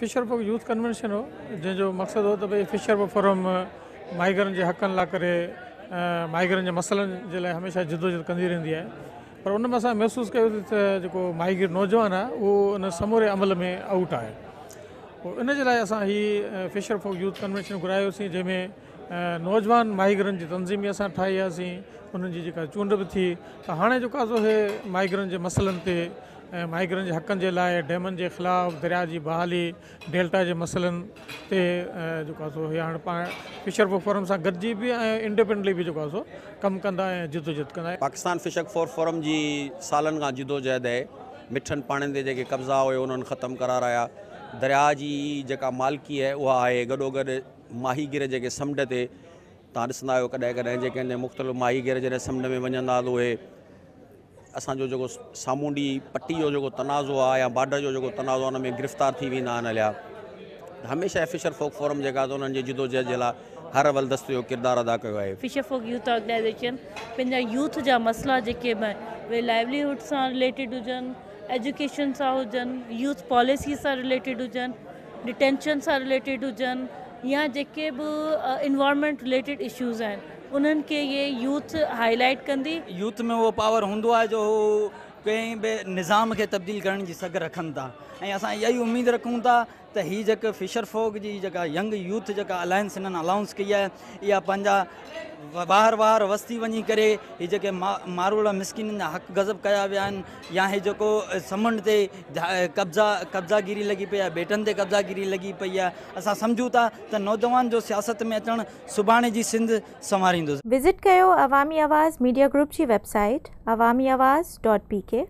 Fisher folk youth convention هو جنهن جو مقصد هو ته ڀئي فشر فوڪ فورم ماهيگيرن جي حقن لاء ڪري ماهيگيرن جي مسئلن جي لاء هميشه جدوجهد ڪندي رهندي آهي پر ان ۾ اسان محسوس ڪيو ته جيڪو ماهيگير نوجوان آهي اهو ان سموري عمل ۾ آئوٽ آهي پوء ان جي لاء اسان هي فشر فوڪ يوٿ ڪنوينشن گهرايوسين جنهن ۾ نوجوان ماهيگيرن جي تنظيم به اسان ٺاهي هئاسين انهن جي جيڪا چونڊ به ٿي ته هاڻي جيڪو آهي سو هي ماهيگيرن جي مسئلن تي ۽ ماهيگيرن جي حقن جي لاء ڊيمن جي خلاف درياء جي بحالي ڊيلٽا جي مسئلن تي جيڪو آهي سو هي هاڻي پاڻ فشر فوڪ فورم سان گڏجي به ۽ انڊيپينڊنٽلي به جيڪو آهي سو ڪم ڪندا ۽ جدوجهد ڪندا. پاڪستان فشر فوڪ فورم جي سالن کان جدوجهد آهي مٺن پاڻين تي جيڪي قبضا هيا انهن ختم ڪرارايا درياء جي جيڪا مالڪي آهي اها آهي گڏوگڏ ماهيگير جيڪي سمنڊ تي توهان ڏسندا آهيو ڪڏهن ڪڏهن جيڪي مختلف ماهيگير جڏهن سمنڊ ۾ وڃن ٿا ته اهي اسان جو جيڪو سامونڊي پٽي جو جيڪو تنازعو آهي يا بارڊر جو جيڪو تنازعو آهي ان ۾ گرفتار ٿي ويندا آهن هليا ته هميشه فشر فوڪ فورم جيڪا آهي انهن جي جدوجهد جي لاء هر اول دست جو ڪردار ادا ڪيو آهي. فشر فوڪ يوٿ آرگنائيزيشن پنهنجا يوٿ جا مسئلا جيڪي به اهي لائيولي هوڊ سان رليٽيڊ هجن، ايجوڪيشن سان هجن، يوٿ پاليسي سان رليٽيڊ هجن، ڊٽينشن سان رليٽيڊ هجن يا جيڪي به انوائرمينٽ رليٽيڊ اشوز آهن انهن کي اهي يوٿ هائي لائيٽ ڪندي. يوٿ ۾ اهو پاور هوندو آهي جو هو ڪنهن به نظام کي تبديل ڪرڻ جي سگهه رکن ٿا ۽ اسان اها ئي اميد رکون ٿا ته هي جيڪا فشر فوڪ جي جيڪا ينگ يوٿ جيڪا الائنس هنن الائونس ڪئي آهي اها پنهنجا واهر واهر وستي وڃي ڪري هي جيڪي ماروئڙا مسڪينن جا حق غضب ڪيا ويا آهن يا هي جيڪو سمنڊ تي قبضا قبضا گيري لڳي پئي آهي ٻيٽن تي قبضا گيري لڳي پئي آهي اسان سمجهون ٿا ته نوجوان جو سياست ۾ اچڻ سڀاڻي جي سنڌ سنواريندو. وزٽ ڪيو عوامي آواز ميڊيا گروپ جي web site Awami Awaz dot P K.